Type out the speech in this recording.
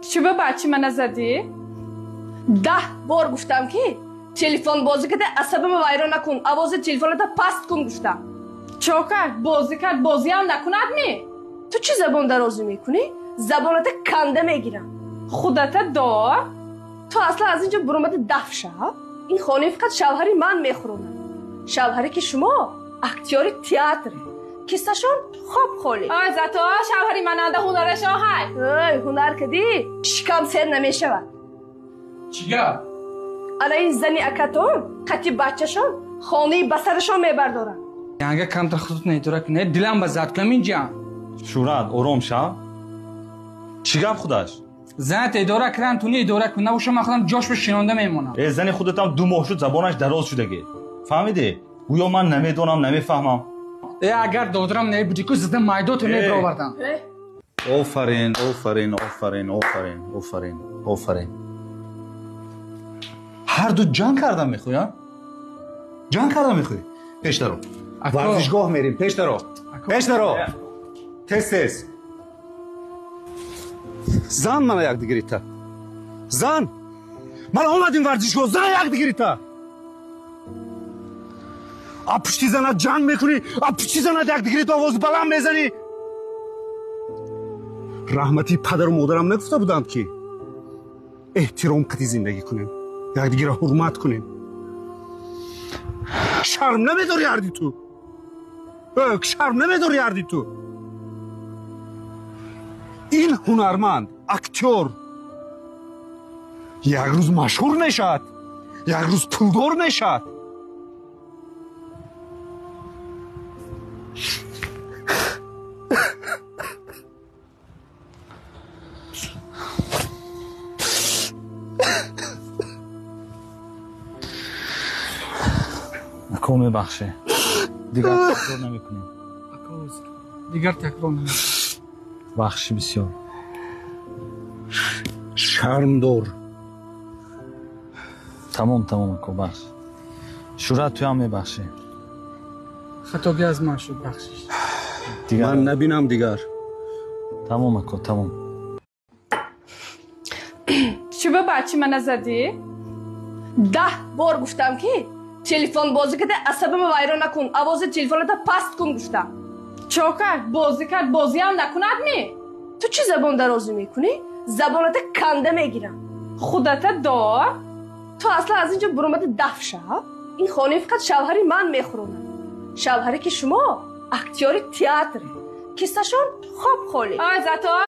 Чӣ ба бачи мана задӣ? 10 бор гуфтам, ки телефон бозӣ карда асабама вайрон накун, овози телефоната паст кун гуфтам. Чо кард? Бозӣ кард, бозиам накунад ми? Ту чӣ забон дарозӣ мекунӣ? Забоната канда мегирам. Худата дор. Ту аслан аз ин ҷо буромада даф шав. Ин хонаи фақат шавҳари ман мехӯронад. Шавҳаре ки шумо актёри театр. Кисашон хоб холӣ. Ой, зато шавҳари мананда ҳунарашо ҳай. Ой, ҳунар кадӣ, шикам сер намешавад. Чӣ гап? Ана ин зани акатон, қати бачашон, хонаи ба сарашон мебардоранд. Янга камтар худут идора кунед, дилам ба зад кунам инҷа. Шӯрат, ором шав. Чӣ гап худаш? Занат идора кунам, ту не идора кун, набошам ман худам ҷош ба шинонда мемонам. Э, зани худатам 2 моҳ шуд забонаш дароз шудагӣ. Фаҳмидӣ? Гӯё ман намедонам, намефаҳмам. Э, агар додарам набудӣ ку зада майдото мебаровардам. Офарин, офарин, офарин, офарин, офарин, офарин. Ҳар ду ҷанг кардан мехоҳӣ, ҷанг кардан мехоҳӣ? Пеш даро. Варзишгоҳ мерим, пеш даро. Пеш даро. Тез тез. Зан мана якдигирита. Зан. Мана омадим варзишгоҳ, зан якдигирита. А пушти занат ҷанг мекунӣ, а пушти занат якдигирита овози баланд мезанӣ. Раҳмати падару модарам нагуфта буданд, ки эҳтиром қати зиндагӣ кунем, якдигиро ҳурмат кунем. Шарм намедорӣ ҳарди ту? Шарм намедорӣ ҳарди ту? Ин ҳунарманд, актёр як рӯз машҳур мешавад, як рӯз пулдор мешавад. Ако мебахше. Дигар такрор намекунем. Ако узр. Дигар такрор намекунем. Бахши бисёр. Шармдор. Тамом, тамом, ако бахш. Шӯрат, туям мебахшӣ. Хатогӣ аз ман шуд, бахшиш. Дигар ман набинам дигар. Тамом, ако, тамом. Чӣ ба бачи мана задӣ? 10 бор гуфтам, ки телефон бозӣ карда асабама вайрон накун, овози телефоната паст кун гуфтам. Чо кард? Бозӣ кард, бозиам накунад ми? Ту чӣ забон дарозӣ мекунӣ? Забоната канда мегирам. Худата дор. Ту аслан аз ин ҷо буромада даф шав. Ин хонаи фақат шавҳари ман мехӯронад. Шавҳаре ки шумо актёри театр. Кисашон хоб холӣ. Ой, зато